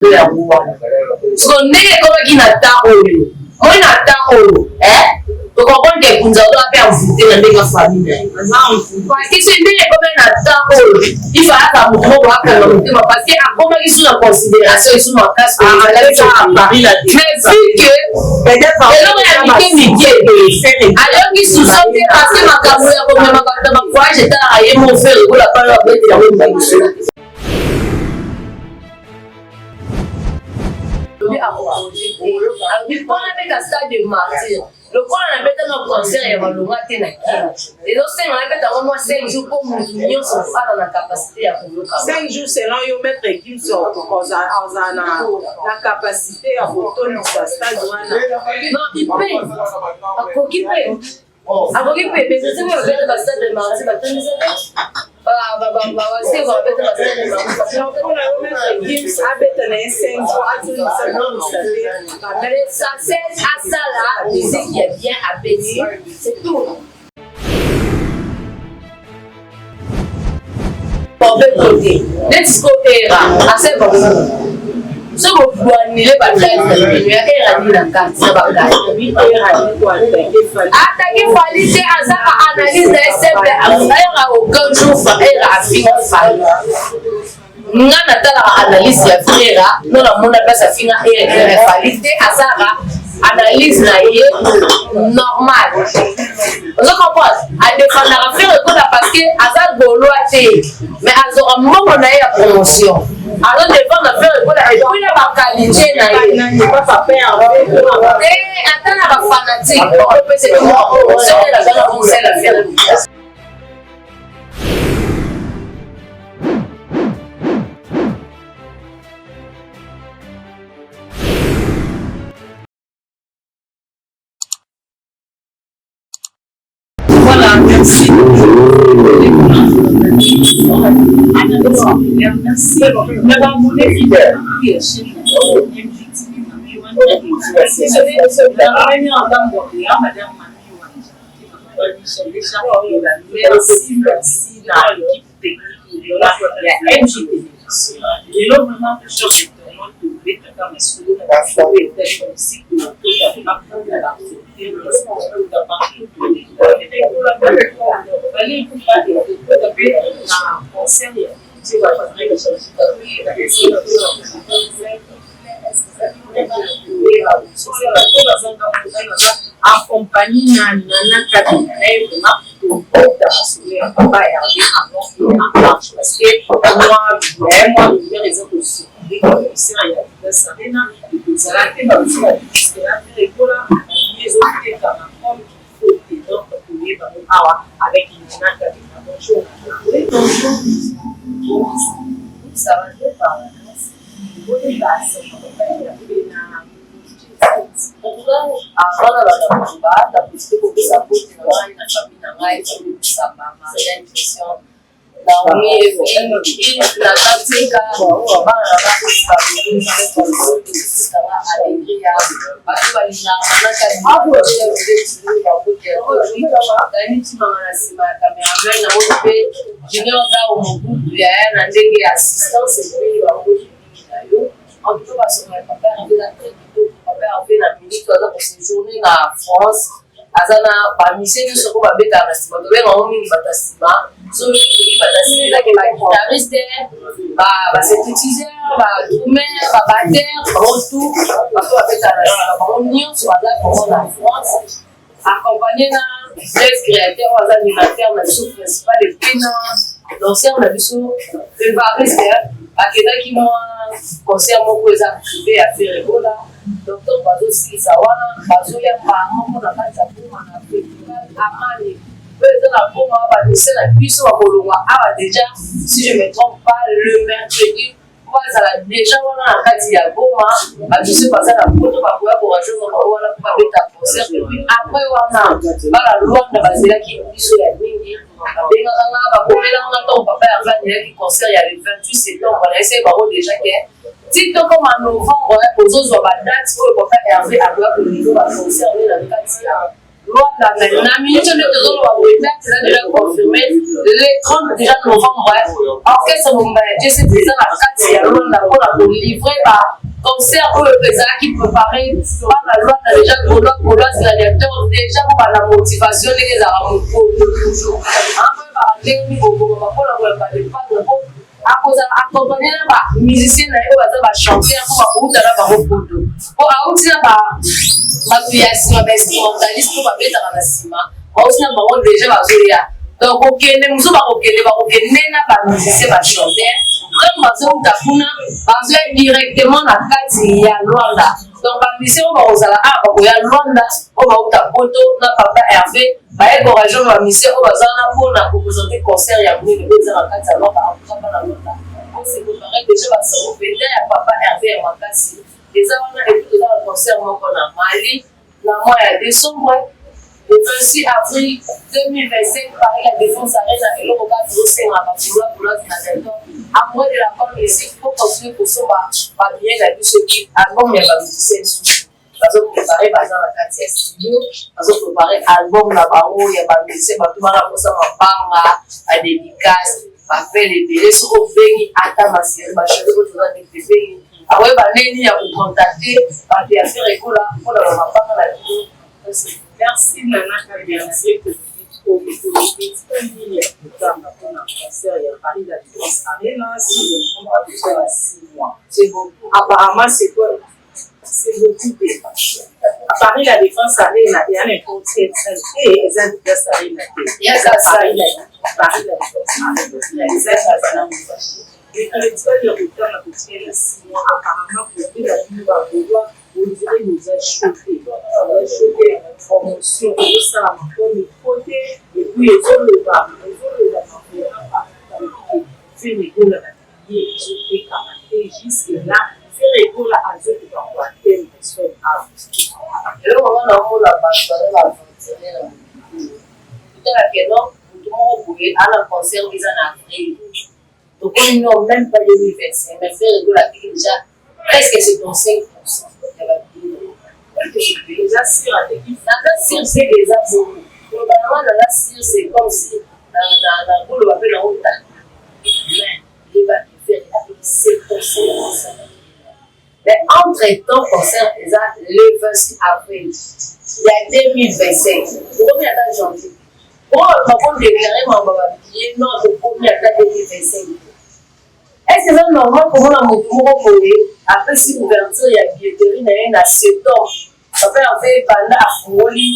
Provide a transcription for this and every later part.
Yango wana siko ndenge ekomaki na temps oyo, moi na temps oyo, eh, tocomprendre ke Kunzardo ape envoûté na ndenge ya famille na ye, parce que soki ndenge ekomaki na temps oyo, ifalaka moto moko akanga motema, parce que akomaki su na considération esu makasi, mais vu que eloko ya mike mike ayoki suso te, parce que makambo ya komema bato na bavoyage etalaka ye mo Ferre Gola pala babetela ngo biso. Alobi mpona beta Stade de Martyr, lokola nabeta na concert ya malonga te na Kini, ezosenga nabeta yango mwa 5 jours mpo motu nyonso aza na capacité ya koyoka. 5 jours, selon yo, maître Gims aza na capacité ya kotondisa stade wana? Non, ipe akoki mpe, akoki mpe besese mpe babeta ba Stade de Martyr, batondisa te, baseko babeta ba Stade de Martyr. Mpona yo, maître Gims abeta na ye 5 jours, atondisa tondisa te? L'essentiel, asala musique ya bien, abeti, c'est tout. Problème te, neti siko era ase bango, soki boanile badate na bino ya era nini na kati na bakati. Ataki Fally te, azaka analyse na ye simple. Era, aucun jour era afinga Fally. Nga natalaka analyse ya Frera, no namona place afinga era Fally te. Azaka analyse na ye normal, ozo comprendre? Adefendaka Ferre Gola parce que aza Gaulois te, mais azwaka mbongo na ye ya promotion, azodefendre Ferre Gola et puis na baqualité na ye te, ata na bafanatique okopesa promotion te, naza na conseil ya Ferre. Voilà, merci. Merci. D'avoir abonné fidèle. Madame. Merci, merci na équipe technique ya MGT. Lelo vraiment, chers internautes, tobetaka masolo na biso etali musique, tokota na baactualité nyonso, tokota partout, Fally Ipupa, tokota mpe na concert ya en compagnie na Nana Kabila na ye. Vraiment, tokota masolo ya papa Hervé en long et en large, parce que mwa lumière eza kocirculer, concert ya Adidas Arena ekozala te. Balobi badisque na Ferre Gola ezotekama comme qu'il faut te. Donc toyeba ngo awa avec Nana Kabila. Bonjour. Bonjour, ça va bien par la grâce. Na En tout cas, avant na banda koloba, naprofite kopesa mbote na ngai na famille na ngai, famille Bisamba, Marianne, Christian, Naomi, Evelyne, Yves, Nathan Tika, bana na nga, Alegria, bato balingaka manaka timanga na nsima ya cameraman. Namoni mpe Junior Dao Mobutu, yaya na ndenge ya assistance, et puis bambote mingi na yo. En tout cas, basonga ya papa Hervé na très kitoko. Papa Hervé na minute aza koséjourne na France, aza na bamusiciens nyonso po babetaka na nsima. Tobenga yango mingi bato ya nsima. Soki toki bato ya nsima, ezaki baguitariste, basynthétiseur, badrummer, babatteur, bango tout bato babetaka na nsima, bango nyonso baza bango na France, accompagné na Blaise Créateur oyo aza animateur na biso principal, et puis na danseur na biso Evariste. Akendaki mwa concert moko eza privé ya Ferre Gola. Donc ntango bazosilisa wana, bazoya mbala moko na kati ya Goma na festival Amani oyo eza na Goma. Bamusiciens na biso bakolongwa awa déjà, si je me trompe pas, le mercredi, po bazala déjà wana na kati ya Goma. Bamusiciens baza na Poto bakoya korejoindre bango wana mpo babeta concert. Et puis après wana, bana Lwanda bazelaki biso ya mingi, babengaka nga, bakomelaka nga. Ntango papa Hervé anelaki concert ya le 28 septembre, nayesaki bango déjà ke ti tokoma novembre, ozozwa badate oyo papa Hervé akoya kolivre baconcert nde na kati ya Luanda. Na minute nde tozoloba boye, date eza déjà confirmé, le 30 déjà novembre, orchestre mobimba ya J7 eza na kati ya Luanda mpona kolivrer ba concert oyo ezalaki préparé. Bana Luanda déjà, Gaulois, Gauloise, gladiateur déjà, po bana motivation ndenge ezalaka mokolo toujours akoyebaka ndenge nini kobongama mpona koyamba le padre, po akozala accompagné na bamusicien na ye oyo baza bachanteur, mpo bakouta na bango poto, po auti na bato ya nsima, bainstrumentaliste mpo babetaka na nsima, bauti na bango déjà, bazoya. Donc kokende mosusu, bakokende na bamusicien, bachanteur. Ntango bazouta kuna, bazoya directement na kati ya Luanda. Donc bamusicien oyo bakozala awa bakoya Luanda, oyo bauta poto na papa Hervé, baye korejoindre bamusicien oyo baza wana mpona koprésenter concert ya monene oyo eza na kati ya Luanda. En tout cas, bana Luanda, ose préparer déjà. Basango mpenza ya papa Hervé ya makasi eza wana. Et puis toza na concert moko na Mali na mois ya décembre, le 26 avril 2025, Paris La Défense Arena. Eloko kaka tozosenga bagaulois, gauloise na delton, amoureux de la bonne musique, po continuer kosomba babillet na biso. Ki album ya bamusicien lisusu bazoprépare, baza na kati ya studio, bazoprépare album na bango ya bamusicien. Bato bana kosa mabanga, badédicace, bapele ebele. Soki obengi ata maseri bachere oyo toza nde pembeni, akoyeba ndenge ya kocontacter bato ya Ferre Gola mpona bamabanga na bino. Merci Nana Kabianzie. Nini ya kotanga mpona concert ya Paris La Défense Arena? Si je ne me trompe pas, déjà ya 6 mois. C'est beaucoup. Apparemment, c'est quoi? C'est beaucoup te. À Paris La Défense Arena eya n'importe quelle salle te, eza Adidas Arena te. Eza Paris La Paris La Défense Arena eza kazana mobashi. Etikali ya kotanga, kotikali na 6 mois. Apparemment, kobela bino bagaulois, on dirait boza choqué, boza choqué. Promotion ezosalama comme il faut te. Et puis ezolobama vraiment partout, Ferre Gola na billet ezotekama te. Jusque là, Ferre Gola azokoka koatteindre sold out. Eloko nga naomona, bato baza baaventurier na mokili. Otala keno motu moko boye ana concert eza na avril, tokomi no même pas 2025, mais Ferre Gola atiki déjà presque 75 % ya babillet. Eza sûr ateki? Naza sûr te, eza bongo. Koloba yango naza sûr, c'est comme si nakoloba mpe naota, mais yebaki Ferre atiki 75 %. Mais entre temps, concert eza le 26 avril ya 2025, tokomi ata janvier. Oyo bakodéclarer mambo babillet, non, tokomi ata 2025. Est ce eza normal komona motu moko boye apesi ouverture ya billetterie na ye na septembre? Papa Hervé, banda afungoli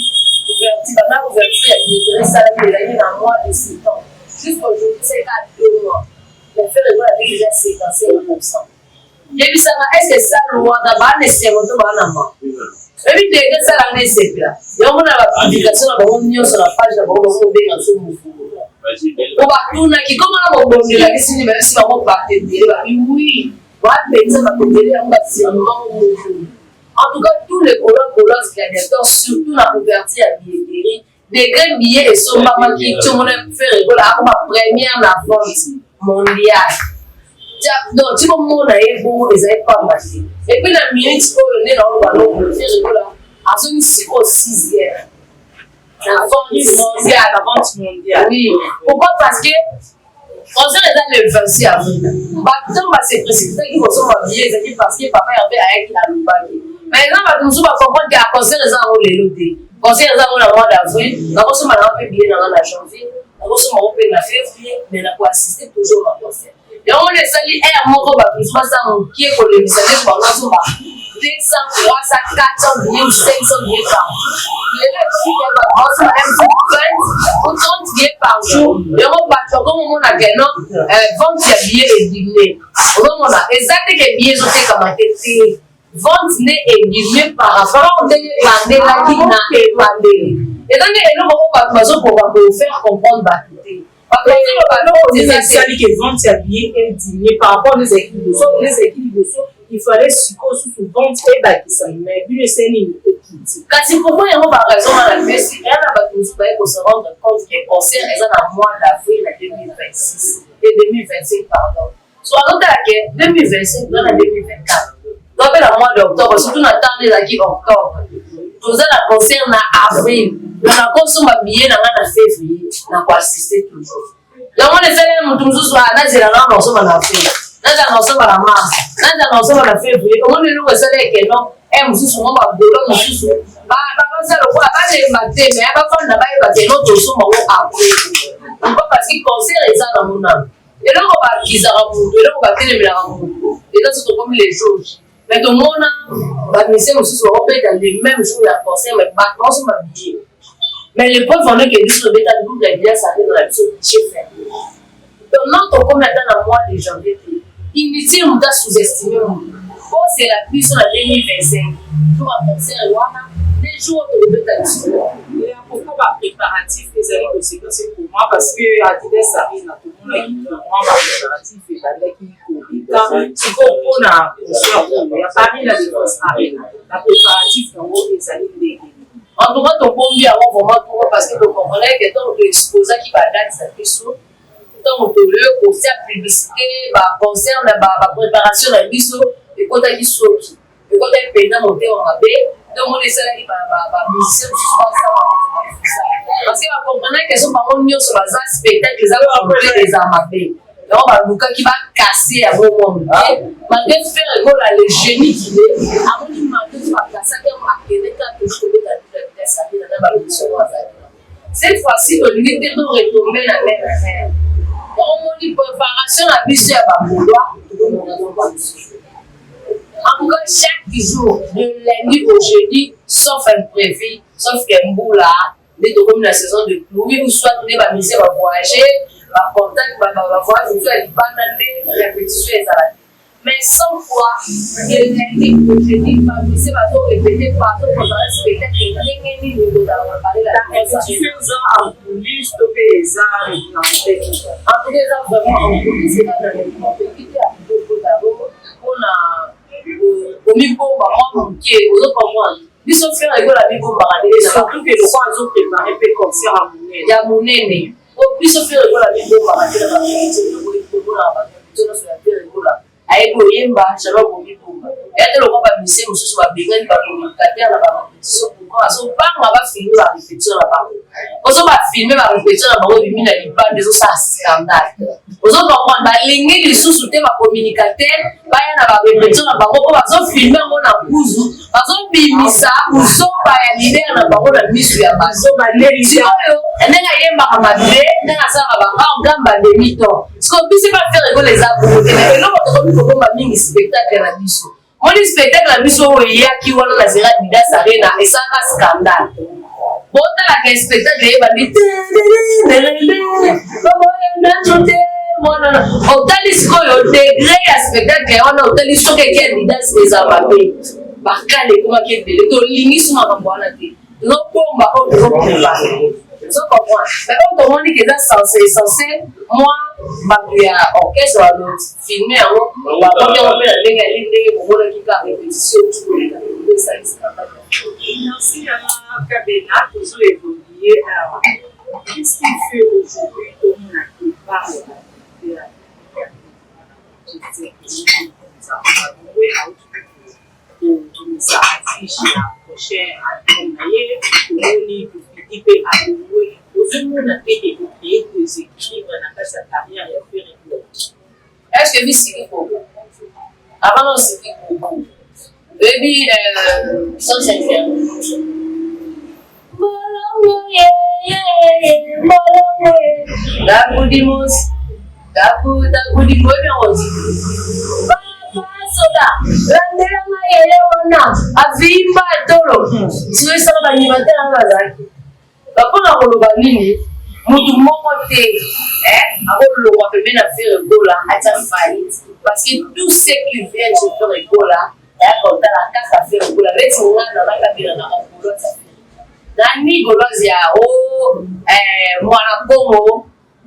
ouverture, banda ouverture ya billetterie esalami, ezalaki na mois de septembre, jusqu'aujourd'hui c'est ka 2 mois, mais Ferre Gola avec déjà 55 %. Yebisanga, est ce salle wana baa na esengo to baa na ma oyebi te? Eke esala nga esepela yango na bapublication na bango nyonso na page na bango, bango kobenga so mofumu po batunaki komona bobondelaki sini, bayebisi bango bato ebele babi wi bapenza bato ebele yango basurnomango mofumu. En tout cas, tous les Gaulois, Gauloises, gladiateurs, surtout na ouverture ya billetterie, degré billet esombamaki, ti omona Ferre Gola akoma première na vente mondiale. Donc ti bomona ye bongo, ezali pamba te. Et puis na minute oyo nde naoloba longo, Ferre Gola azongi sikoyo sixième na vente mondiale. La vente mondiale. Oui, pourquoi? Parce que concert eza le 26 avril. Bato ntango base précipitaki kosomba billet, ezalaki parce que papa Hervé ayaki, alobaki. Mais eza bato mosusu bacomprendre ke concert eza yango lelo te, concert eza yango na mois d'avril. Nakosomba nango mpe billet nanga na janvier, nakosomba yango mpe na février, mais nakoassister toujours na concert yango. Wana esali aire moko, bato mosusu baza mokie kolembisa ndenge bango azomba 200, 300, 400 billets ou 500 billets par jour. Lelo ekomi ke bato bazosomba même 20 ou 30 billets par jour. Yango bato bakomomona ke non, vente ya billet ediminuer. Ozomona, eza te ke billet ezotekama te te, vente nde ediminuer par rapport ndenge ebandelaki na ebandeli. Eza nde eloko oyo bato bazokoka kofaire comprendre bato te. Esali ke vente ya billet ediminuer par rapport nezalaki liboso. Nezalaki liboso, il fallait sikoyo susu vente ebakisa, mais bino esali nini? Ekiti. Kasi pourquoi yango? Baraison wana pesi eya na bato mosusu baye kose rendre compte ke concert eza na mois d'avril na 2026 et 2025, pardon. So azotala ke 2025, toza na 2024, toza mpe na mois d'octobre, surtout na temps nde ezalaki octobre, toza na concert na avril. Donc nakosomba billet na nga na février, nakoassiste toujours. Yango wana esali motu mosusu nazela nga nakosomba na avril, nazala nakosomba na mars, nazala nakosomba na février. Omoni eloko esali ekeno e mosusu mo bagolo mosusu baza lokola balemba te, mais bafanda bayeba ke no tosomba ngo après. Pourquoi? Parce que concert eza nango nano. Eloko bakizaka motu, eloko batelemelaka motu, eza so tokomi les jours. Mais tomona bamusiciens mosusu bakobeta le même jour ya concert, mais bato baosomba billet. Mais le preuve en est que biso tobeta double ya Adidas Arena na biso guichet fermé. Donc non, tokomi ata na mois de janvier te. Inutile moto asous-estime motu. Bozela biso na 2025 to baconcert wana nde jour tokobeta lisolo. Pourquoi bapréparatif ezali koséquence comment? Parce que Adidas Arena, tomonaki vraiment bapréparatif ebandaki koleka. Sikoyo mpona concert oyo ya Paris La Défense Arena, bapréparatif yango ezali ndenge? En tout cas, tobombi yango vraiment trop, parce que tocomprenait que ntango toexposaki badate na biso, ntango toye kotia publicité baconcert na bapréparation na biso, ekotaki soki ekotaki mpenza motema mabe. Nde omoni esalaki bamusicien mosusu basala, parce que bacomprenaki ke so bango nyonso baza, spectacle eza complet, eza mabe. Yango balukaki bakase yango mwa moke, malgré Ferre Gola, le génie qu'il est, amoni malgré so bakasaki yango, akende kaka toujours kobeta vitesse abina na balobisi yango azali. Cette fois-ci, tolingi te to retombe na même affaire. Yango omoni préparation na biso ya bagaulois. En tout cas, chaque jour, de lundi au jeudi, sauf imprévu, sauf que mbula nde tokomi na saison de pluie, ou soit nde bamusiciens bavoyage, bacontact, bavoyage mosusu ya libanda, nde répétition ezala te. Mais sans quoi, de lundi au jeudi, bamusiciens bazorépéter partout, kozala spectacle ndenge nini kozala préparé. La répétition eza en coulisse to mpe eza réglementaire? En tout cas, eza vraiment en coulisse, eza na réglementaire te. Akokozalo mpona komibomba mwa moke, ozocomprendre biso Ferre Gola bibombaka ndenge. Surtout que lokwa azoprépare mpe concert ya monene. Ya monene. Po biso Ferre Gola bibombaka te na barépétition. Barépétition nyonso ya Ferre Gola, ayebi oyemba, jamais komibomba. Eya te lokwa bamusiciens mosusu babengani bacommunicateur na barépétition. Pourquoi? Bazobanga bafilme barépétition na bango. Ozo bafilme barépétition na bango, ebimi na libanda, ezosala scandale, ozocomprendre. Balingi lisusu te bacommunicateur baya na barépétition na bango, mpo bazofilme yango na kuzu, bazobimisa buzoba ya leader na bango na miso ya bato. Sikoyo ndenge ayembaka mabe, ndenge asalaka baorgane, bademi ton. Sikoyo biso baFerre Gola eza bongo te. Na eloko tokomi kobomba mingi, spectacle na biso. Moni spectacle na biso oyo eyaki wana na zera Adidas Arena, esalaka scandale. Botalaka spectacle eyebandi te mwana. Otali sikoyo degré ya spectacle wana, otali soki eki Adidas, eza mabe. Bakale ekomaki ebele. Tolingi so makambo wana te. Tozobomba oyo tozoprépare, ozocomprendre. Mais oyo tomoni ke eza censé mwa bato ya orchestre balofilme yango, bakomi yango mpe na ndenge ya ndenge bomonaki ka répétition koleka esali scandale. Merci à Kabena, toujours évolué. Alors, qu'est-ce qui fait aujourd'hui tomona départ ya kobimisa affiche ya prochain album na ye? Tomoni Topidi mpe alongwe. Ozomona te ke kocréer déséquilibre na kati ya carrière ya Ferre Gola? Est ce que bisiki koko avant osiki koko oyebi sans interdit? Bolongo ye, bolongo ye, takudimos takudimo, oyebi yango ti papa soda landelanga yeye wana avimba tolo. Sikoyo esala baanimateur yango bazalaki bapona koloba nini? Mutu moko te akolongwa pembeni na Ferre Gola atia faillite, parce que tout ce qui vient chez Ferre Gola aya kotala kaka Ferre Gola. Neti nga na nakabela na gauloise, nani gauloise ya o mwana Kongo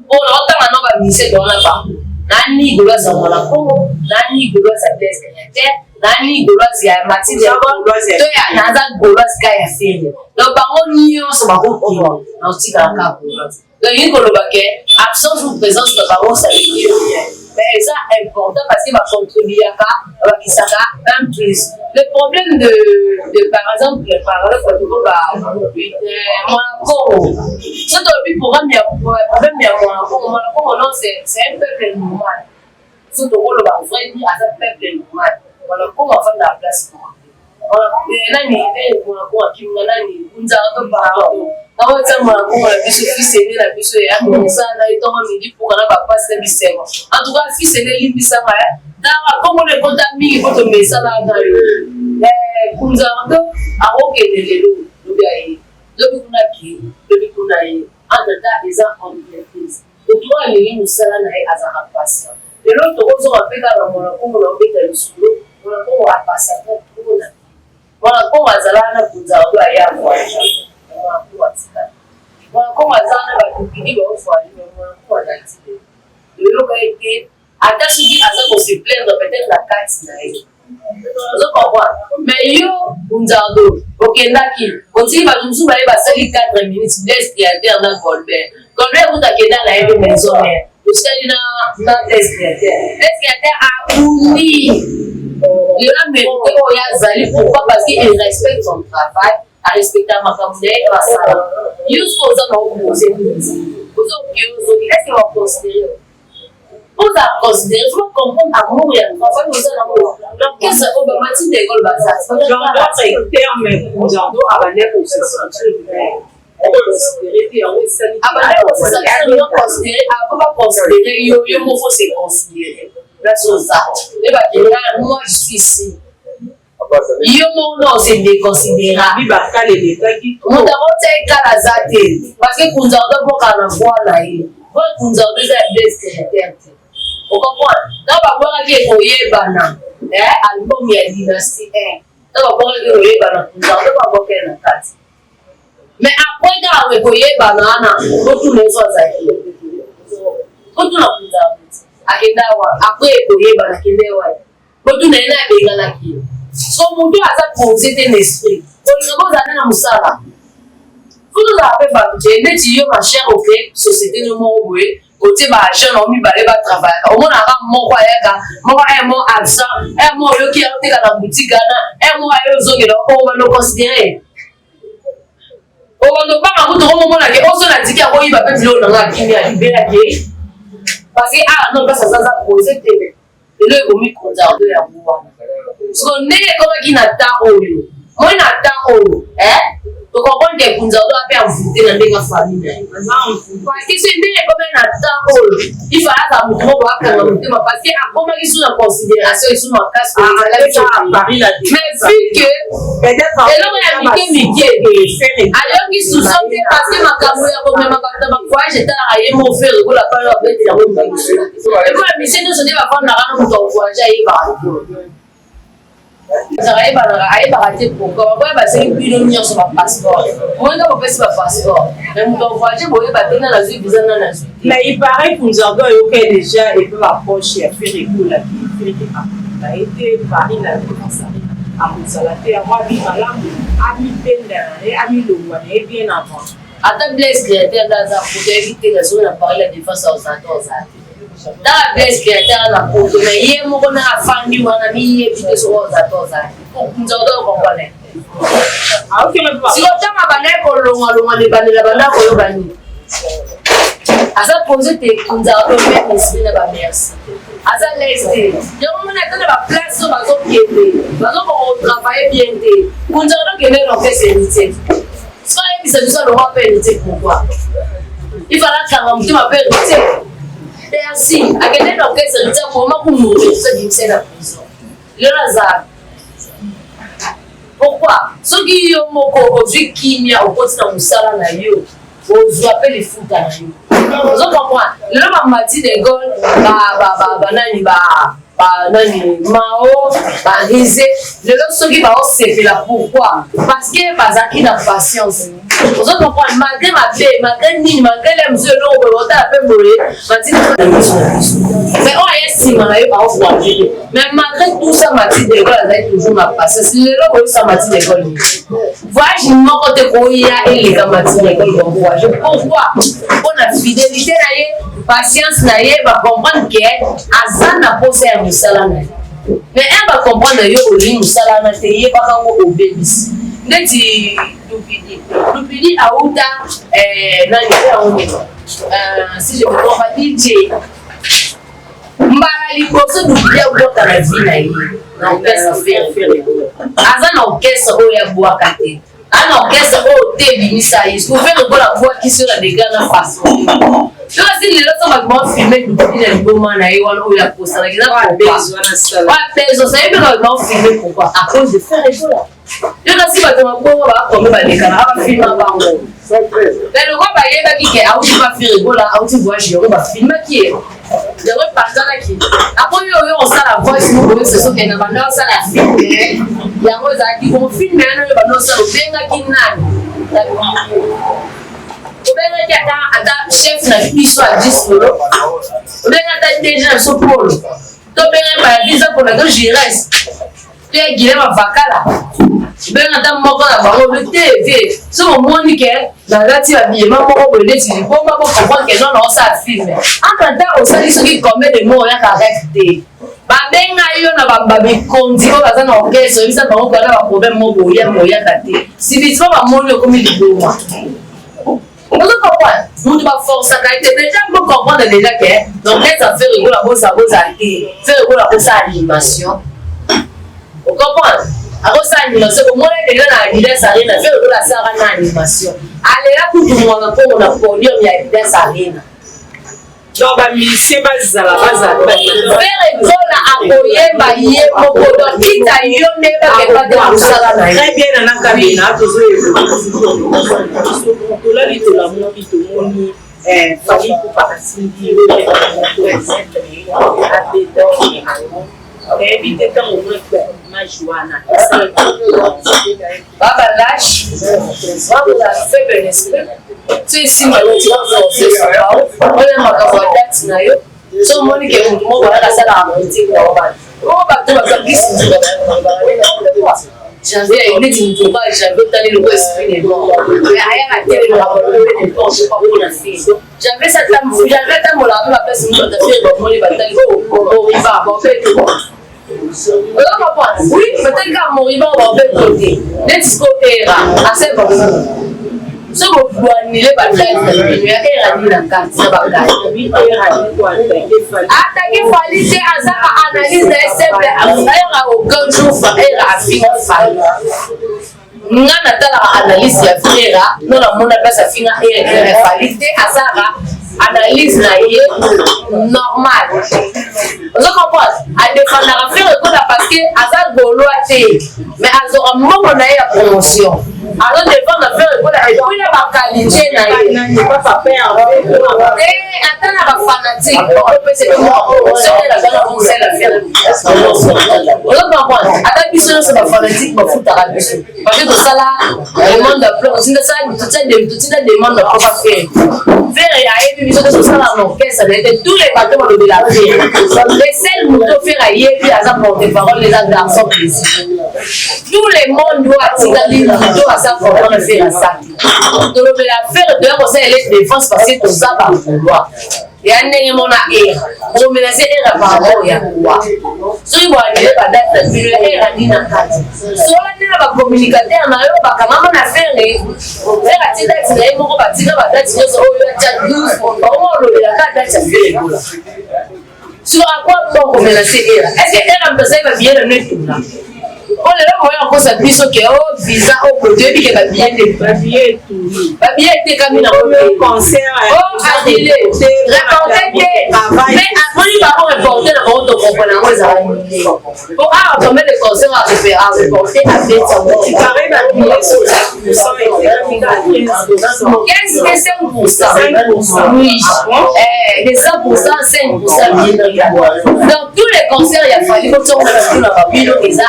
oyo naotanga no bamusiciens tona bango, nani gauloise ya mwana Kongo, nani gauloise ya Blaise Créateur, nani gauloise ya Mathilde, to ya naza gauloise ka ya Ferre. Donc bango nyonso bakokima na otikala kaka gauloise. Donc elingi koloba ke absence ou présence na bango, ça veut dire rien. Mais eza important parce que bacontribuaka, babakisaka un plus. Le problème de par exemple bato ba Mwana Congo, so tolobi programme ya problème ya Mwana Congo, Mwana Congo, non, c'est un peuple normal. So tokoloba vrai dire, aza peuple normal. Mwana Congo afanda na place moko te. Nani Mwana Congo akimga nani Kunzaka to pardon, nakotia Mwana Congo na biso, fils aîné na biso ya kosala na ye ntongo midi mpoka na bapasi na bisengo. En tout cas, fils aîné, limbisaka tanga kombo na ekota mingi mpo tomesana na yo. Kunzaka to akokende lelo, lobi aye, lobi kuna kei, lobi kuna ye. Entre temps eza entreprise. Moto oyo alingi mosala na ye azalaka patient. Lelo tokozonga mpe kaka Mwana Kongo na obeta lisolo. Mwana Kongo apasaka trop na Mwana Kongo azalaka na Kunzaka oyo aya voyage, Mwana Kongo atikala. Mwana Kongo aza na bato baovoyage, mais Mwana Kongo azali ti lelo oyoka ete ata soki aza kose plaindre peut-être na kati na ye, ozo comprendre. Mais yo Kunzardo okendaki, otiki bato mosusu baye basali 4 minutes, Blaise Créateur na Golbert. Golbert kuta akenda na ye mpe Maison Mère, osali na Blaise Créateur. Blaise Créateur abundi lelo, mérité oyo azali. Pourquoi? Parce que il respecte son travail, arespecta makambo na ye basala. Yo soki oza na opose, oza oke, ozoki, est ce que baconsidéré? Oza considéré, faut comprendre amour ya travail oza nango. L'orchestre oyo bamati na école baza Genre, d'autres termes, Kunzardo abandaki kose sentir considéré te, yango esali. Abandaki kose sentir non considéré. Avant baconsidéré yo, yo moko faut se considérer place oza. Oyebaki, moi je suis ici. Yo moko na ose déconsidéra. Bi bakala elekaki. Moto akotia ekala aza te, parce que Kunzardo boka na voix na ye. Voix Kunzardo eza ya Blaise Créateur te, ocomprendre? Ntango babwakaki ekoyebana, album ya Dynastie 1, ntango babwakaki ekoyebana, Kunzardo babwakaki na kati. Mais après kaka ekoyebana wana, otuna ezo azalaki, otuna Kunzardo akenda wa après ekoyebana, akende wa, botuna ye na abenganaki ye. So moto aza posé te na esprit, kolinga bozala na mosala, faut tozala mpe bato te. Neti yo, ma chère, oke société no moko boye, otie baagent na mibale batravaillaka, omonaka moko ayaka, moko aya mo absent, aya mo oyoki yango teka na boutique wana, aya moko aye ozongela, obanda oconsidéré, obanda obanga kutu okomomonake ozo na tiki akoyiba mpe biloko nanga akimi alibelaki, parce que ah non, place aza aza posé te. Lelo ekomi Kunzardo yango wana. So ndenge ekomaki na temps oyo, moi na temps oyo tocomprendre ke Kunzardo ape envoûté na ndenge ya famille na ye, parce que so ndenge ekomaki na temps oyo, il fallait aza motu moko akanga motema, parce que akomaki su na considération esu makasi. Mais vu que eloko ya mike mike ayoki suso te, parce que makambo ya komema bato na bavoyage etalaka ye mo Ferre Gola pano abetela yango mbiso ekola misie nyonso nde bavandaka na moto avoyage, ayebaka te, ayebanaka, ayebaka te pourquoi baboya. Basengi bino nyonso bapasseport, moyenga bopesi bapasseport, mais moto avoyage boyeba te nani azwi visa, nani azwi te. Mais il paraît Kunzardo ayoka déjà epe baproche ya Ferre Gola, Ferre na ye te Paris na Défense akozala te. Yango abi malamu amibenda na ye, amilongwa na ye bien avant. Ata Blaise Créateur nde aza poto, yebi te soki na Paris la Défense azala te, ozala te. Tala Blaise Créateur na poto, mais ye moko na afandi wana, miyebi te soki ozala te, ozala te. Kunzardo okomprendre siko ntango abandaki kolongwalongwa na ebandela, banda koyoka nini, aza posé te. Kunzardo même esprit na bamerci aza lese te. Yango moni ata na baplace oyo bazokende, bazokoka kotravaille bien te. Kunzardo kende na orchestre Héritier, so ayebisa biso alongwa mpe Héritier. Pourquoi il fallait akanga motema mpe Héritier? Merci, akende na orchestre Héritier, akoma kumutu so ebimisa na prison. Lelo aza pourquoi? Soki yo moko ozwi kimia, okoti na mosala na yo, ozwa mpe lifuta na yo, ozo comprendre. Lelo bamati de Gaulle, banani, banani, mao barise, lelo soki baosepela, pourquoi? Parce que bazalaki na patience, ozo comprendre. Malgré mabe, malgré nini, malgré le mosusu eloko boye, otala mpe boye Mati na biso na biso, mais oyo aye nsima na yo aovoyage. Mais malgré tout ça, Mati de Gaulle azali toujours na patience. Lelo boyebisa Mati de Gaulle voyage moko te koya eleka Mati de Gaulle voyage. Pourquoi? Mpona fidélité na ye. Patience na ye, bacomprendre ke aza na posa ya mosala na ye. Mais un bacomprendre yo olingi mosala wana te, yebaka yango obebisi. Neti Lupidi, Lupidi auta nani yango nini, si je me trompe pas, DJ. Mbala liboso Lupidi abwaka na vie na ye na orchestre Ferre, aza na orchestre oyo abwaka te, aza na orchestre oyo te ebimisa ye. Ferre Gola abwakisi yo na degré na façon to kasi lelo so bato baofilme Lupidi na liboma na ye wana oyo akosanaki eza pourquoi? Sayebi bato baofilme pourquoi? À cause de Ferre Gola. Yo kasi bato mabongo bakome balekana bafilma bango, mais lokwa bayebaki ke auti pa Ferre Gola, auti voyage, yango bafilmaki ye, yango epanzanaki. Apres yo oyo osala voice moko oyebisa soki na banda osala film, yango ezalaki bongo. Film yana oyo banda osala, obengaki nani na video? Obengaki ata chef na biso ya Disolo, obengaki ata DG na biso Polo, tobengaki bayavisa mpona to Gires to ya Guilem Avakala, obenga ata moko na bango te te. So omoni ke nalati babiyema moko boye neti libomba, bocomprendre ke non, naosala film. Entre temps osali soki combien de mois, oyaka ref te, babenga yo na babikonzi oyo baza na orchestre, oyebisa bango kona baproblème moko boya, boyaka te. Subitement bamoni okomi liboma. Ozo comprendre, mutu baforçaka ye te. Déjà bo comprendre déjà ke donc neti Ferre Gola bozala bozala te, Ferre Gola akosala animation. Ocomprendre, akosala animation. Komona déjà na Adidas Arena, Ferre Gola asalaka na animation, alela kutu mwana mpongo na podium ya Adidas Arena. Donc bamusicien bazala bazala. Ferre Gola akoyemba ye moko, donc kita yo nde bakeba te mosala na ye. Très bien, Nana Kabena, tolali, tolamuki, tomoni Fally Ipupa asimbi moko abeta. Nayebi te, ntango omonaki baimage wana, Babalâche, bakola faible esprit so esimba yo, tika force oyo makambo ya date na yo. So omoni ke motu moko ayaka asalaka politique na obana oyo bato baza bisi janvier, neti motu oka janvier, otali loko esprit ne bon, mais ayaka telemaka balobe n'importe quoi mpona fille janvier. Janvier atambolaka mpe bapesi moto atafie, bamoni batali moriba bapeto. Ozo comprendre? Oui, batali kaka moriba, bapeto te. Neti siko era ase bango, so boanile badate na bino ya era nini na kati na bakati. Ataki Fally te, azaka analyse na ye simple. Era aucun jour era afinga Fally. Nga natalaka analyse ya Era, no namona place afinga era Fally te. Azaka analyse na ye normal. Ozo comprendre, adefendaka Ferre Gola parce que aza Gaulois te, mais azwaka mbongo na ye ya promotion, azodefendre Ferre Gola et puis na baqualité na ye te. Ata na bafanatique okopesa promotion, naza na conseil na Ferre. Ozo comprendre, ata biso nyonso bafanatique bafutaka biso parce que tosala demande d'emploi, totinda demande d'emploi pa Ferre. Ferre ayebi biso te, tosala na orchestre na ye te. Tous les bato balobela Ferre, le seul moto Ferre ayebi aza porte parole eza Garçon Plaisir. Tout le monde oyo atikali, moto aza comprendre Ferre asali, tolobela Ferre, toya kosalela défense parce que toza bagaulois ya ndenge mona. Era bomenace era par rapport ya kwa soki boanile badate na bino ya era nini na kati, sola nde na bacommunicateur na yo bakangama na Ferre. Ferre ati date na ye moko, batika badate nyonso oyo atya 12, bakoma olobela ka date ya Ferre Gola. Sur à quoi bon komenace era? Est ce que era moto asali babillet na no etuna o lelo moya akosa biso ke o visa o toyebi ke babillet te, babillet etekami na o annulé, reporté te. Mais amoni bango reporté na bango, tocomprendre yango ezala annulé po awa combien de concert a reporté, abeti yango 15 te, 5%. Oui, de 100%, 5%. Donc tous les concerts ya Fally kotiongona babino eza.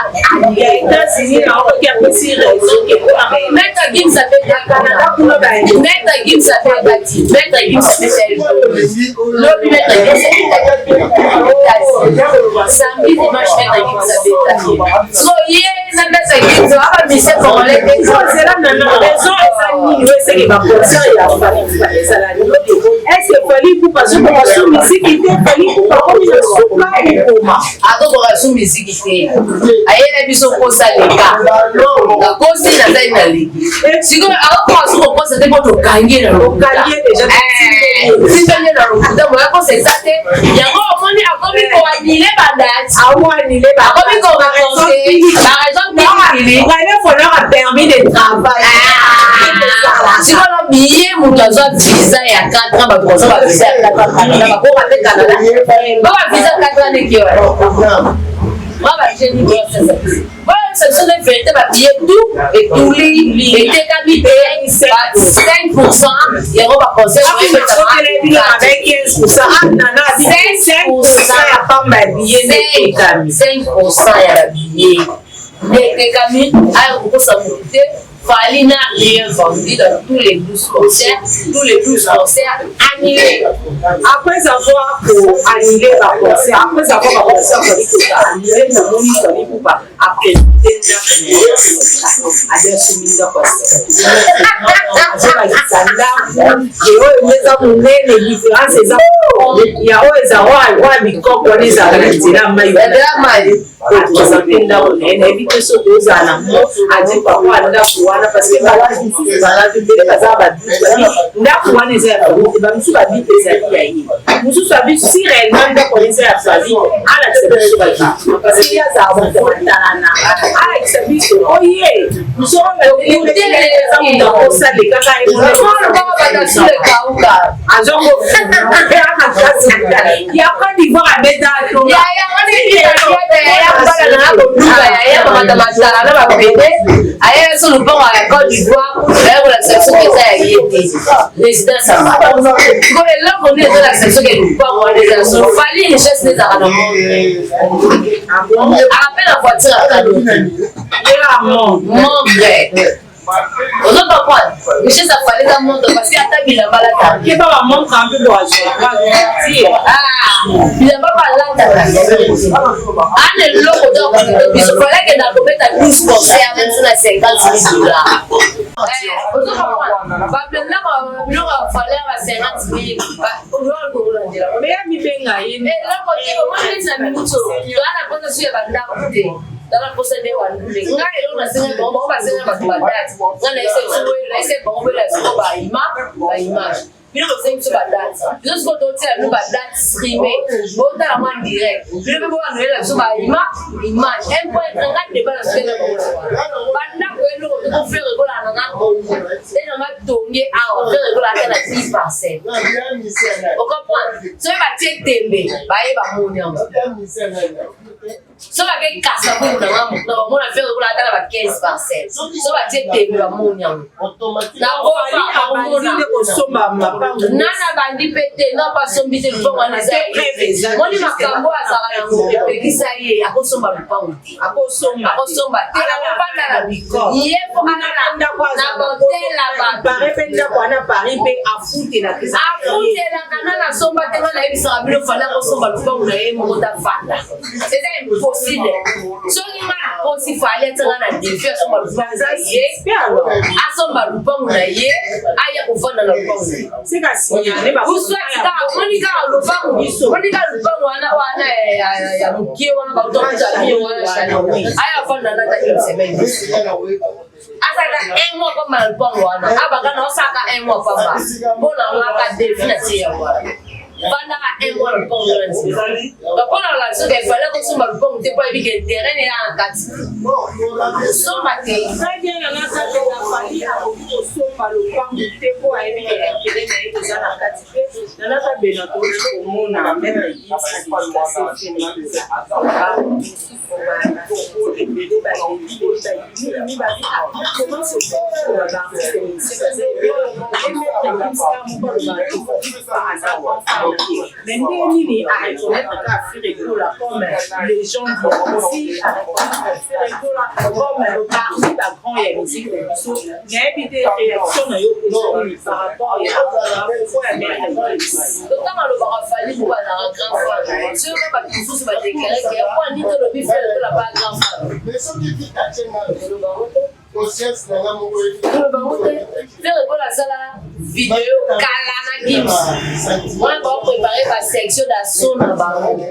Maître Gims abetaka, Maître Gims abetaki, Maître Gims abetaki lobi, Maître Gims abetaki samedi, dimanche Maître Gims abetaki. So ye na Maître Gims aba. Bamusicien congolais te. Ozela nana, raison eza nini oyo eseke baconcert ya Fally Ipupa ezala annulé? Est-ce Fally Ipupa azokoka su misiki te? Fally Ipupa akomi na suka okoma? Azokoka su misiki te. Ayela biso kosa leka, nakosi, nazali na leki. Sikoyo akokoka su kokosa te mpo tokangi ye na lokuta. Simbeli ye na lokuta, moya kosa eza te. Yango omoni akomi koannuler badate. Aoannuler. Akomi koraconter baraison kilikili. Vraiment, falloir permis de travail. Sikoyo biye moto azwa visa ya 4 ans, bato bazwa bavisa ya 4 ans Canada, bakoka te Canada ba bavisa 4 ans ndeki wana ba bajeni boyebisa biso nde vérité. Babillet tout etuli, etekami te, ba 5 % yango baconcert. Bino avec 15 %, nana, 5 % ya pamba ya billet nde etekami. 5 % ya babillet nde etekami. Aya kokosa motu te. Fally n'a rien vendu dans tous les 12 concerts, tous les 12 concerts annulés. Après avoir annulé baconcert, après avoir baconcert Fally koka annulé, namoni Fally Ipupa aprésente ndako, ade asombi ndako ya sika, azolakisa ndako e oyo eza monene. Différence eza ya oyo eza oyo bikoko wana ezalaka na nzela ya mai. Nzela mai. Aprésente ndako na ye, nayebi te soki ozala na mo adi papa ndako wana, parce que bato mosusu, bato ebele baza badoute. Ndako wana eza ya bango te, bamisusu babi te ezali ya ye, mosusu abi si réellement ndako wana eza ya Fally, alakisa biso badoute, parce que ye azala moto matalana, alakisa biso oye eza moto akosale kaka. Ye. Azongo ya Côte d'Ivoire abeta. Yaya wana yaya na koduka yaya mamata matala na bapede aya so lupango ya Côte d'Ivoire, aya kolakisa biso eza ya ye te, résidence ya bato. Ko eloko nini ezolakisa biso ke lupango wana eza so Fally? Richesse nde ezalaka na monde, aka mpe na voiture ya cadeau te. Montre, ozo comprendre, richesse ya Fally eza montre, parce que ata bilamba alataka. Keba bamontre mpe boazwaka. Bilamba balataka ana eloko te akote biso. Fally akenda kobeta 12 concert biso na 50 000 $. Ozo comprendre, babelaka biloko ya Fally ba 50 000. Me ya mibenga ye. Eloko te. Omoni neti na minuti oyo toza na mposa so ya bandako te, toza na mposa nde wandule. Ngai eloko nasenga bango, bango basenga bato badate, ngai nayese biso boye, nayese bango boye, na siko baimage bino bosengi biso badate, biso sikoyo totiela bino badate streame, botala mwa direct. Bino mpe boanoyela biso baima image un point. Nga débat na soki na bango bandako, eloko te. Kofere ekolaka nanga bongo te, nanga tonge awa, Ferre Gola ata na 10 parcelle, ocomprendre? Soki batie tembe, baye bamoni yango. So bake kasa bongo nanga na bamona Ferre Gola ata na ba 15 parcelle. So batie tembe, bamoni yango na Abandi nde kosomba mapango. Nana bandi mpe te, na basombi te. Lupango wana eza moni makambo azalaka yango epekisa ye akosomba lupango te. Akosomba. Akosomba te, akofanda na ye mpo ndako. Na botela bato. Paris mpe, ndako wana Paris mpe afutelaka. Afutelaka. Nga nasomba te. Nga nayebisaka bino, Fally akosomba lupango na ye moko tafanda, eza impossible. Soki nga nakosi, Fally atianga na défi, asomba lupango na ye, asomba lupango na ye, aya kovanda na lupango na ye. Seka signale. Uswati kaka omoni kaka lupango, omoni kaka lupango wana wana ya mokie wana, bautakuta mio wana, aya vanda nata une semaine, azalaka un mois pamba na lupango wana, abaka na osalaka un mois pamba. Mpo na ngaka défi na tie yango wana, vandaka un mois na lupango wana nzela. Mpona kolakisa soki efale kosomba lupango te, mpo ayebi ke terrain eza na kati, somba te. Très bien, nana Sabela, Fally akoki kosomba lopango te mpo ayebi ke intérêt na ye eza na kati te. Nana Sabela, toki komona même ebele babi comment se fait baartiste musicien baza ebele, mais ndenge nini areconnaître ka Ferre Gola comme légende, si areconnaître Ferre Gola comme parmi bagrand ya musique na biso? Nayebi te réaction na yo eza nini par rapport ya propos ya maître Gims. Ntango alobaka Fally mpo bazalaka grand fan, soki bato mosusu badéclare ke mpo ani tolobi. Ferre Gola pa grand frère. Bango te. Ferre Gola asala video kala na Gims wana, baoprépare basection d'assaut na bango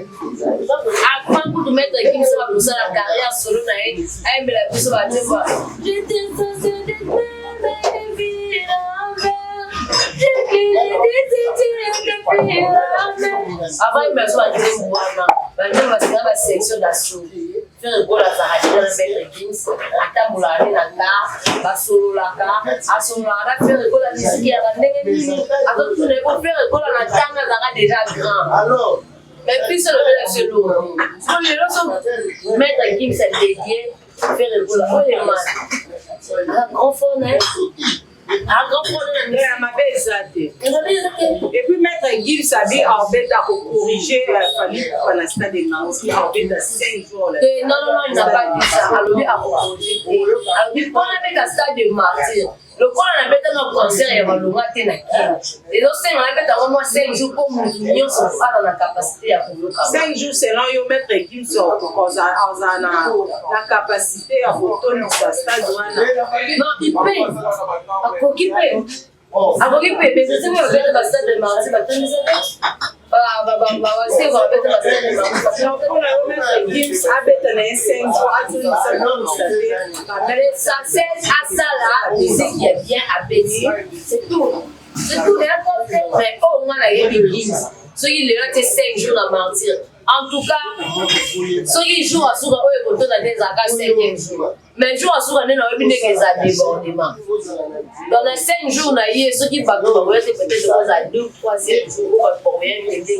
avant kutu maître Gims bakosala carrière solo na ye, ayembela biso banzembo "J'étais censé d'être belle vie l'envers, j'ai avant yembela biso banzembo wana, banzembo basinga basection d'assaut. Ferre Gola azalaka déjà na maître Gims, atambolaka nde na car, basololaka, asololaka na Ferre Gola misiki yaka ndenge nini, azotuna ye po Ferre Gola na ntango azalaka déjà grand. Mais biso lobela biso eloko so lelo, so maître Gims adédié Ferre Gola oyo emana grand fort na ye, grand fort na Ya mabe eza te. Eza te. Et puis maître Gims abi aobeta kocorrige Fally Ipupa na stade des Martyrs, aobeta 5 jours. Te, non, non, non, il n'a pas dit ça. Alobi akocorrige te, alobi mpona beta stade des Martyrs, lokola nabeta na concert ya malonga te na Kini, ezosenga nabeta yango mwa 5 jours mpo motu nyonso aza na capacité ya koyoka. 5 jours, selon yo, maître Gims aza na capacité ya kotondisa stade wana? Non, ipe akoki mpe, akoki mpe besese mpe babeta bastade des Martyrs, batondisa te, baseko babeta bastade des Martyrs. Mpona yo, maître Gims abeta na ye 5 jours, atondisa tondisa te? L'essentiel, asala musique ya bien, abeti, c'est tout, c'est tout. Mais oyo nga nayebi Gims, soki lelo te 5 jours na Martyr, en tout cas soki jour asuka oyo ekotonda te, ezalaka 5e jour, mais jour asuka nde nayebi ndenge eza débordement. Donc na 5 jours na ye, soki bato bakoya te, peut-être oza 2, 3e jour oyo bato bakoya ndenge,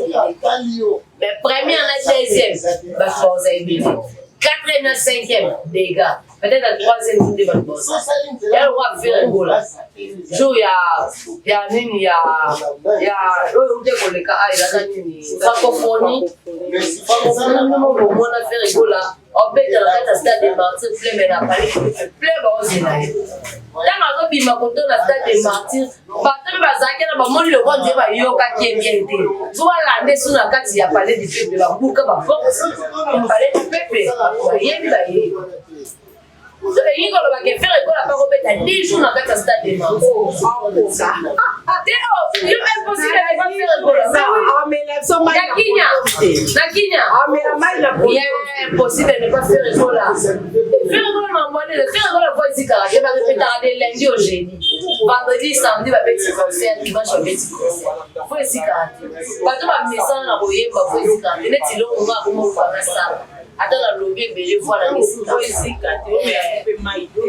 mais première na deuxième bato bakoza ebele, quatrième na cinquième dégâts, peut-être na troisième jour nde bato bakoza ya lokwa Ferre Gola jour ya nini ya oyo ute koleka a ezalaka nini, Francophonie. Francophonie moko bomona Ferre Gola obeta na kati ya stade des Martyrs plein, mais na palais plein baozela ye. Ntango azobima koto na stade des Martyrs, bato mpe bazalaki na bamoni lokwa nzee bayokaki ye bien te, so balande so na kati ya palais du peuple, babuka baporte ya palais du peuple, bayebi bayebi. So elingi koloba ke Ferre Gola mpa kobeta 10 jours na kati ya stade des Martyrs te, yo impossible epa Ferre Gola na Kinya, na Kinya impossible ne pas Ferre Gola. Ferre Gola mambo wana, Ferre Gola po etikaka te, barepetaka de lundi au jeudi, vendredi, samedi babeti concert, dimanche babeti concert, po etikaka te. Bato bamesana na koyemba, po etikaka te. Neti eloko nga akomoluka nasala, ata nalobi ebele, voix nanga ezika,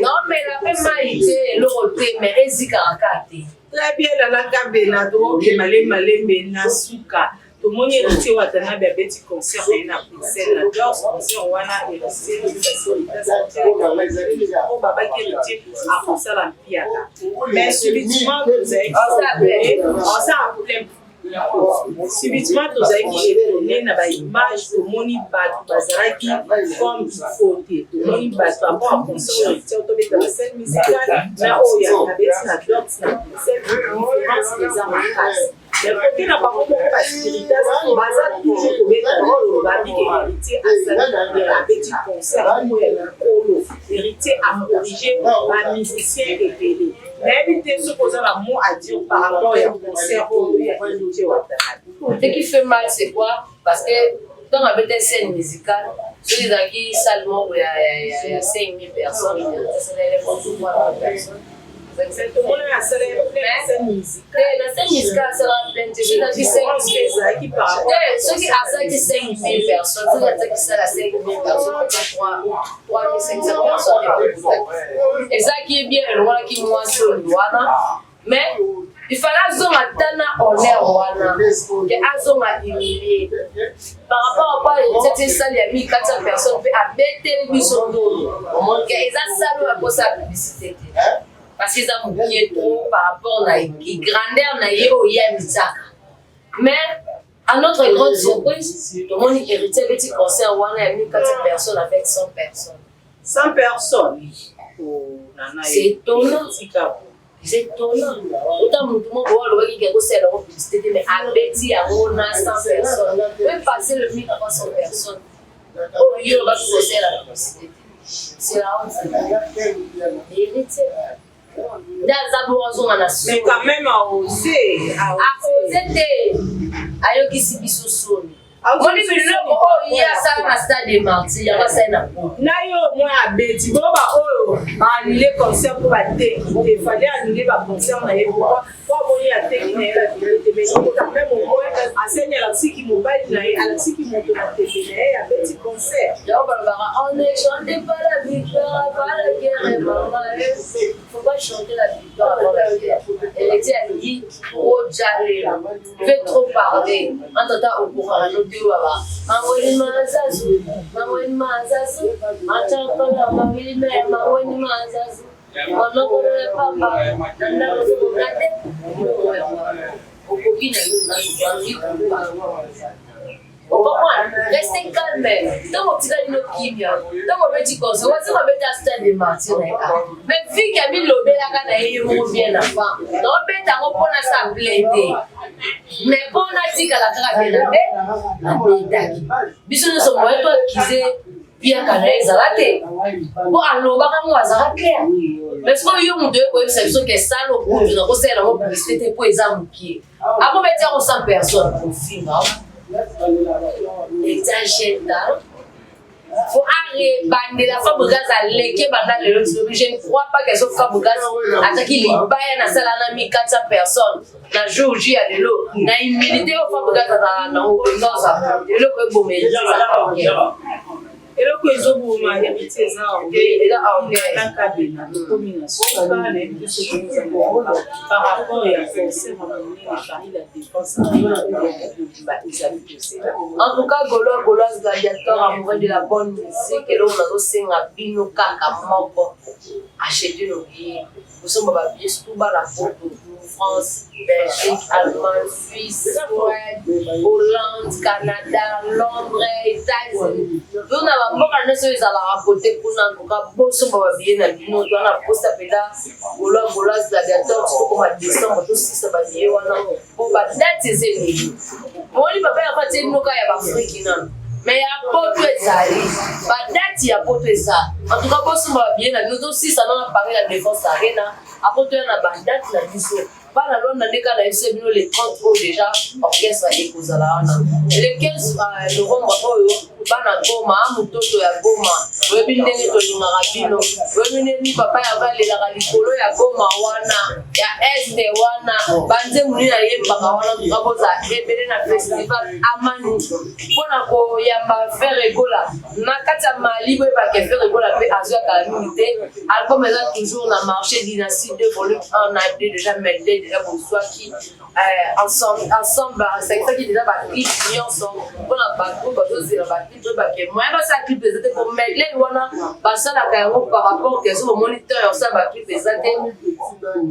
naomela mpe mai te, eloko te, mais ezikaka kaka te. Très bien, Nana Kabena, tokoke malembe malembe na suka. Tomoni Héritier Watanabe abeti concert na ye na Bruxelles, na Dors. Concert wana, Héritier po babaki Héritier akosala mpiaka, mais subitement tozalaki osala plein. Subitement tozalaki étonné na baimage, tomoni bato bazalaki comme il faut te. Tomoni bato avant ya concert Héritier tobeta na scène musicale na oyo abeti na Dors na Bruxelles, différence eza makasi. Mais côté na bango moko, baspiritas baza toujours kobeta oyo babike Héritier asali, abeti concert moko ya likolo, Héritier acorrige bamusicien ebele. Nayebi te soki oza na mot à dire par rapport ya concert oyo ya Héritier Watanabe. Ce qui fait mal, c'est quoi? Parce que ntango abeta scène musicale, soki ezalaki salle moko ya 5000 personnes, personnes. Tomona asala plein scène musicale. Na scène musicale asalaka plein te. Soki ezalaki te, soki asalaki 5000 personnes, soki azalaki sala 5000 personnes, 3500 personnes, ezalaki bien, elongolaki mwasi oyo wana. Mais il fallait azonga ata na honneur wana ke azonga humilie par rapport à quoi? Héritier esali ya 1400 personnes mpe abeteli biso ndolo ke eza sali oyo akosala publicité te, parce que eza mokie trop par rapport na grandeur na ye oyo ye amitiaka. Mais à notre grande surprise, tomoni Héritier abeti concert wana ya 1400 personnes avec 100 personnes. 100 personnes? C'est étonnant, c'est étonnant. Ota motu moko oyo alobaki ke akosala yango publicité te, mais abeti yango na 100 personnes, oyo passer le 1300 personnes. Oyo yo olobaki kosala publicité te. C'est la honte. Héritier nde aza bongo, azonga na Mais quand même aose. Aose te, ayokisi biso soni. Moni biloko oyo ye asala na Stade des Martyrs, yango asali na po. Na yo mwa abeti bo ba oyo baannule concert mpo bateki te. Fally annule baconcert na ye pourquoi? Po amoni ateki na ye bavideo te. Mais ye quand même au moins aseni, alakisiki mobali na ye, alakisiki moto na tembe na ye, abeti concert. Yango balobaka: on ne chante pas la victoire avant la guerre. Mama, faut pas chanter la victoire avant la guerre. Héritier alingi ojalela, veut trop parler. Entre temps okokaka no te. Baba maweni mazazu, maweni mazazu, machakola mawili me maweni mazazu, monokolo ya pamba nakozokoka te. Okoki na yo nazobangi. Ocomprendre? Reste calme. Ntango otikali no kimia, ntango obeti concert, wazi babeta Stade des Martyrs na ye, mais viki amilobelaka na ye ye moko bien avant: naobeta yango mpona sa plein te, mais mpona tikala kaka ke na be nabetaki. Biso nyonso moye to akize piaka na ye ezala te, mpo alobaka ngo, azalaka clair. Mais sikoyo yo moto oye koyebisa biso ke sala okutu na kosalela yango publicité te mpo eza mokie, akobeti yango 100 personnes, kofinga eza jeune talent, faut arebandela. Fabregas aleki banda lelo tilobi. Je ne crois pas que so Fabregas ataki libaya na sala na mi 400 personnes na jour J ya lelo, na humilité oyo Fabregas azalaka nango, konoza eloko eboma eza. Eloko ezoboma Héritier eza orgueil. Eza orgueil. Na Kabena, tokomi na suka. Nayebi te soki oza par rapport ya concert ya monene Paris La Défense Arena ezali tosela. En tout cas, Gaulois, Gauloise, gladiateur, amoureux de la bonne musique, eloko nazosenga bino kaka moko: acheter nos billets, kosomba babillets, surtout bana poto, France, Belgique, Allemagne, Suisse, Suède, Hollande, Canada, Londres, États-Unis, to na bamboka nyonso oyo ezalaka kote kuna. En tout cas, bosomba babillets na bino. To wana posa mpenza, Gaulois, Gauloise, gladiateur, tokoma décembre, tosisa babillets wana po badate eza ebele. Moni papa ya fatie bino kaka ya baafriki nano, mais ya poto ezali, badate ya poto eza. En tout cas, bosomba babillets na bino, tosisa nana Paris La Défense Arena, akotoya na badate na biso. Bana Londres, nde kaka na biso bino le 30 oyo déjà orchestre ekozala wana, le 15 novembre oyo. Bana Goma, mototo ya Goma, oyebi ndenge tolingaka bino, oyebi ndenge papa yango alelaka likolo ya Goma wana, ya Est wana, banzembo nini ayembaka wana. Tuka bozala ebele na festival Amani mpona koyamba Ferre Gola na kati ya Mali. Boyebaka Ferre Gola mpe azwakala mingi te. Album eza toujours na marché, Dynastie 2 volume 1 na 2 déjà, medley déjà bozwaki ensemble, asangisaki déjà baclip nyonso mpona bato bazozela baclip. Oyebake moyen basala clip eza te, po medley wana basalaka yango par rapport ke so bomoni temps ya kosala baclip eza te,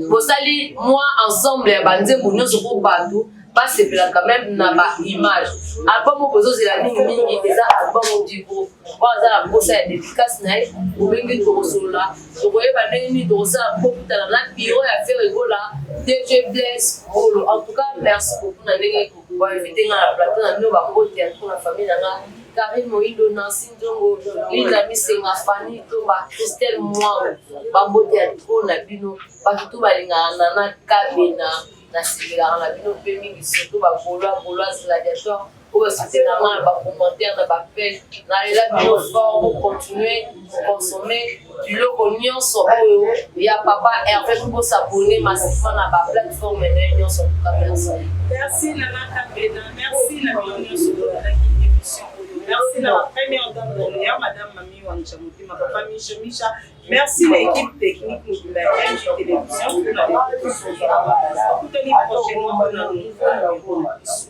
bosali mwa ensemble ya banzembo nyonso mpo bato basepela quand même na baimage. Album oyo bozozela mingimingi eza album du groupe. Oyo aza na mposa ya dédicace na ye, obengi, tokosolola, tokoyeba ndenge nini tokosala mpo kutana na bureau ya Ferre Gola, DG Blaise Bolo. En tout cas, merci beaucoup na ndenge boinvite nga na plateau na bino. Bakote ya trop na famille na nga: Karine Moindo, Nancy Nzongo, Linda Misenga, Fanny Tomba, Christelle Mwango. Bambote ya trop na bino bato to balingaka Nana Kabena. Nasepelaka na bino mpe mingi, surtout bagaulois, gauloise, gladiateur oyo basoutenaka na bacommentaire, na bapage. Nalela bino fort. Bocontinue consommer biloko nyonso oyo ya papa Hervé, mpo bosabonner massivement na baplateforme na ye nyonso. En tout cas, merci. Merci Nana Kabena, merci na bino nyonso bolandaki émission oyo. Merci na la première dame d'honneur, madame Mami Wancha Motema, papa Misha Misha. Merci na équipe technique mobimba ya MG Télévision mpona bakutani prochainement mpona nouveau numéro na biso.